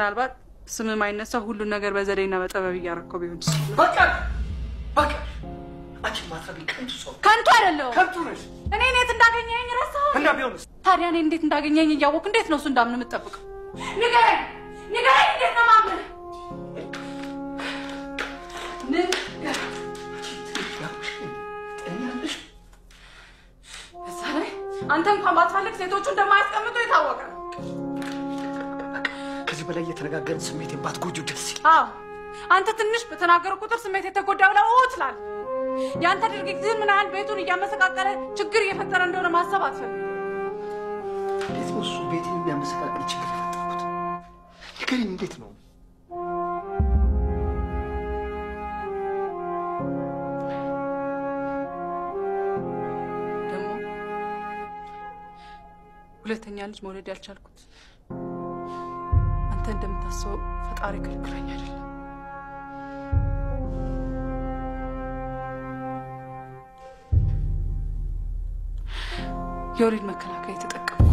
ምናልባት ስም ማይነሳ ሁሉን ነገር በዘዴና በጥበብ እያረከው ቢሆንስ? በቃ በቃ፣ አንቺ ማትረቢ ከንቱ ሰው። ከንቱ አይደለሁም። ከንቱ ነሽ። እኔ እንዴት እንዳገኘኸኝ ረሳኸው? እና ቢሆንስ? ታዲያ እኔ እንዴት እንዳገኘኸኝ እያወቅህ እንዴት ነው እሱ እንዳምን የምትጠብቀው? ንገረኝ፣ ንገረኝ፣ እንዴት ነው የማምንህ? ንገረኝ። በዛ ላይ አንተ እንኳን ባትፈልግ ሴቶቹ እንደማያስቀምጡ የታወቀ ነው። ከዚህ በላይ እየተነጋገርን ስሜቴን ባትጎጂው ደስ ይላል። አዎ፣ አንተ ትንሽ በተናገረ ቁጥር ስሜት የተጎዳ ብለህ ኦ ትላለህ። የአንተ ድርጊት ግን ምን ያህል ቤቱን እያመሰቃቀለ ችግር እየፈጠረ እንደሆነ ማሰብ አትፈልግም። እንዴት ነው እሱ ቤቴን የሚያመሰቃቅል ችግር የፈጠርኩት? ንገሪኝ፣ እንዴት ነው? ደግሞ ሁለተኛ ልጅ መውለድ ያልቻልኩት አንተ እንደምታስበው ፈጣሪ ከልክሎኝ አይደለም። የወሊድ መከላከያ የተጠቀምኩ